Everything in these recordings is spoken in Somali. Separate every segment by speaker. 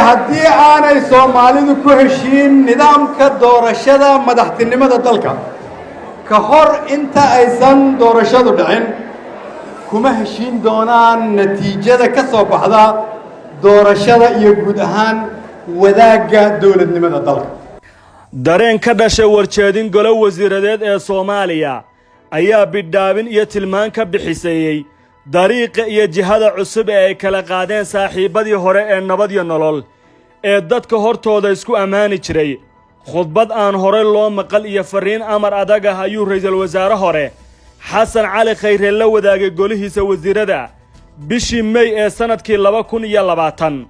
Speaker 1: Haddii aanay Soomaalidu ku heshiin nidaamka doorashada madaxtinimada dalka ka hor inta aysan doorashadu dhicin, kuma heshiin doonaan natiijada ka soo baxda doorashada iyo guud ahaan wadaagga dowladnimada dalka.
Speaker 2: Dareen ka dhashay warjeedin golo wasiiradeed ee Soomaaliya ayaa bidhaabin iyo tilmaan ka bixiseeyey dariiqa iyo jihada cusub ee ay kala qaadeen saaxiibbadii hore ee Nabad iyo Nolol ee dadka hortooda isku ammaani jiray. Khudbad aan horey loo maqal iyo farriin amar adag ah ayuu ra'iisul wasaare hore Xasan Cali Khayre la wadaagay golihiisa wasiirada bishii Mey ee sannadkii 2020.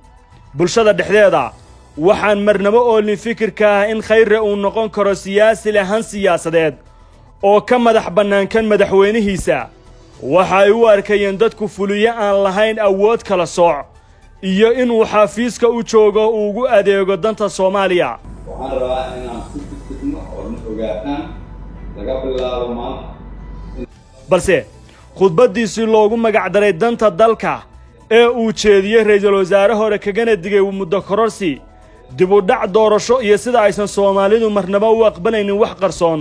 Speaker 2: Bulshada dhexdeeda waxaan marnabo oolin fikirka ah in Khayre uu noqon karo siyaasi leh han siyaasadeed oo ka madax bannaan kan madaxweynihiisa. Waxa ay u arkayeen dadku fuliyo aan lahayn awood kala sooc iyo inuu xafiiska u joogo uu ugu adeego danta Soomaaliya.
Speaker 3: Waxaan rabaa inaan ku degdegno oo na ogaataan laga bilaabo maanta.
Speaker 2: Balse khudbaddiisii loogu magacdaray danta dalka ee uu jeediyey ra'iisul wasaare hore, kagana digay muddo kororsi, dib u dhac doorasho iyo sida aysan Soomaalidu marnaba u aqbalaynin wax qarsoon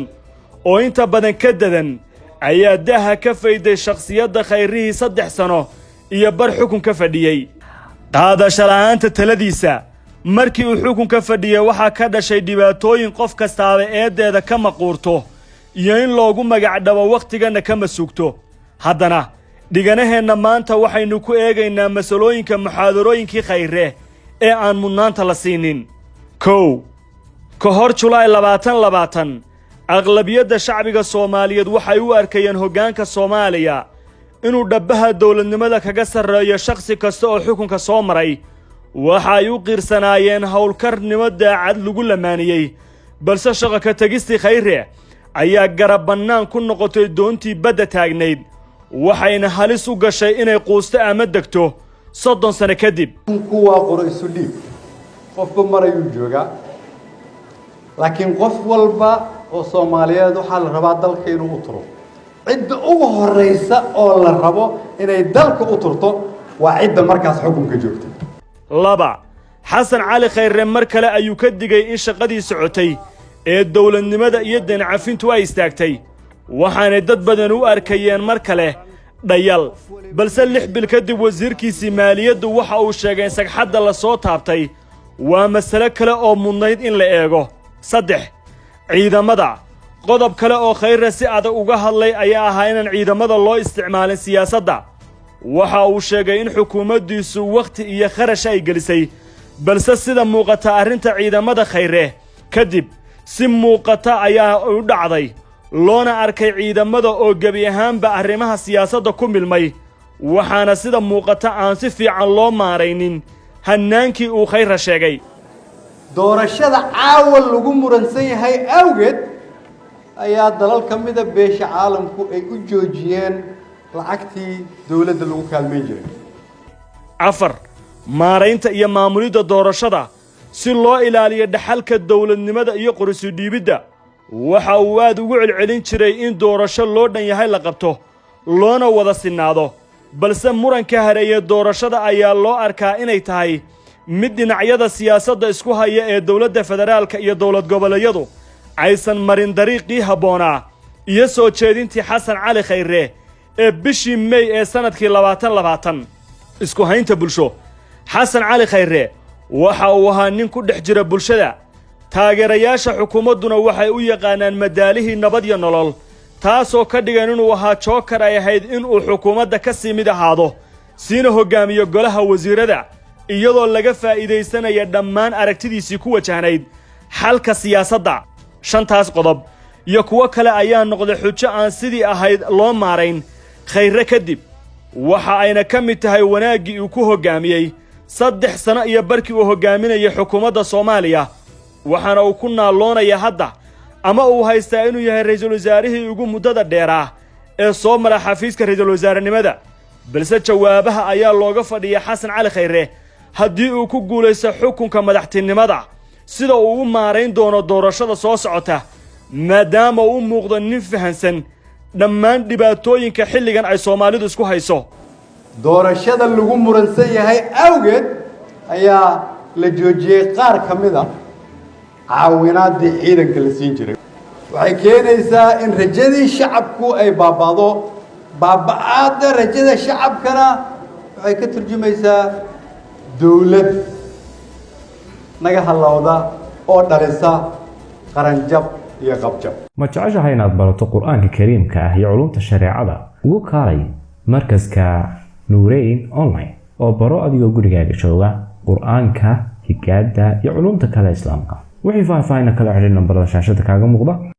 Speaker 2: oo inta badan ka dadan, ayaa daaha ka fayday shakhsiyadda Khayrihii 3 sano iyo bar xukunka fadhiyey. Qaadasho la'aanta taladiisa markii uu xukunka fadhiyey waxaa ka dhashay dhibaatooyin qof kastaaba eeddeeda ka maquurto iyo in loogu magacdhabo wakhtiganna kama sugto. Haddana dhiganaheenna maanta waxaynu ku eegaynaa masalooyinka muxaadarooyinkii Khayre ee aan mudnaanta la siinin. 1, ka hor Julaay 2020, aqlabiyadda shacbiga Soomaaliyeed waxay u arkayeen hoggaanka Soomaaliya inuu dhabbaha dowladnimada kaga sarreeyo shakhsi kasta oo xukunka soo maray. Waxa ay u qiirsanaayeen howlkarnimo daacad lagu lamaaniyey, balse shaqo ka tegistii Khayre ayaa garab bannaan ku noqotay doontii badda taagnayd, waxayna halis u gashay inay quusto ama degto 30 sano kadib.
Speaker 1: Ku waa qoro isu dhiib, qofba mar ayuu joogaa, laakiin qof walba oo Soomaaliyeed waxaa la rabaa dalka inuu u turo. Cidda ugu horeysa oo la rabo inay dalka u turto waa cidda markaas xukunka joogta.
Speaker 2: 2, Xasan Cali Khayre mar kale ayuu ka digay in shaqadii socotay ee dowladnimada iyo deyn cafintu ay istaagtay, waxaanay dad badan u arkayeen mar kale dhayal. Balse 6 bil kadib wasiirkiisii maaliyaddu waxa uu sheegay in sagxadda la soo taabtay waa masale kale oo mudnayd in la eego. 3, ciidamada. Qodob kale oo Khayre si adag uga hadlay ayaa ahaa inaan ciidamada loo isticmaalin siyaasadda. Waxa uu sheegay in xukuumaddiisu wakhti iyo kharash ay gelisay, balse sida muuqata arrinta ciidamada Khayre kadib si muuqata ayaa u dhacday, loona arkay ciidamada oo gebi ahaanba arrimaha siyaasadda ku milmay, waxaana sida muuqata aan si fiican loo maaraynin hannaankii uu Khayre sheegay.
Speaker 1: Doorashada caawa lagu muransan yahay awgeed ayaa dalal ka mida beesha caalamku ay u joojiyeen lacagtii dowladda lagu kaalmayn jiray.
Speaker 2: 4, maaraynta iyo maamulidda doorashada si loo ilaaliyo dhaxalka dowladnimada iyo qorisu dhiibidda. Waxa uu aad ugu celcelin jiray in doorasho loo dhan yahay la qabto, loona wada sinnaado, balse muranka hareeye doorashada ayaa loo arkaa inay tahay mid dhinacyada siyaasadda isku haya ee dowladda federaalka iyo dowlad goboleedyadu aysan marin dariiqii habboonaa iyo soo jeedintii Xasan Cali Khayre ee bishii Mey ee sannadkii 2020. Isku haynta bulsho. Xasan Cali Khayre waxa uu ahaa nin ku dhex jira bulshada, taageerayaasha xukuumadduna waxay u yaqaanaan madaalihii Nabad iyo Nolol, taasoo ka dhigan inuu ahaa jookar ay ahayd inuu xukuumadda ka sii mid ahaado, siina hoggaamiyo golaha wasiirada, iyadoo laga faa'iidaysanaya dhammaan aragtidiisii ku wajahnayd xalka siyaasadda. Shantaas qodob iyo kuwo kale ayaa noqday xujo aan sidii ahayd loo maarayn Khayre kadib, waxa ayna ka mid tahay wanaaggii uu ku hoggaamiyey 3 sano iyo barkii uu hoggaaminayay xukuumadda Soomaaliya. Waxaana uu ku naalloonayaa hadda ama uu haystaa inuu yahay ra'iisul wasaarihii ugu muddada dheeraa ee soo mara xafiiska ra'iisul wasaarenimada. Balse jawaabaha ayaa looga fadhiya Xasan Cali Khayre haddii uu ku guulaysto xukunka madaxtinimada, sida uu u maarayn doono doorashada soo socota, maadaama uu u muuqdo nin fahansan dhammaan dhibaatooyinka xilligan ay Soomaalidu isku hayso.
Speaker 1: Doorashada lagu muransan yahay awgeed ayaa La joojiyey qaar ka mida caawinaaddii ciidanka la siin jiray. Waxay keenaysaa in rajadii shacabku ay baaba'do. Baaba'aadda rajada shacabkana waxay ka turjumaysaa dowlad naga hallowda oo dhalisa qaranjab iyo qabjab.
Speaker 4: Ma jeceshahay inaad barato Qur-aanka Kariimka ah iyo culumta shareecada? Ugu kaalay markaska Nuureyn Online oo baro adigoo gurigaaga jooga Qur-aanka, higaada iyo culumta kale Islaamka. Wixii faahfaahina kala xidhiir nambarada shaashada kaaga muuqda.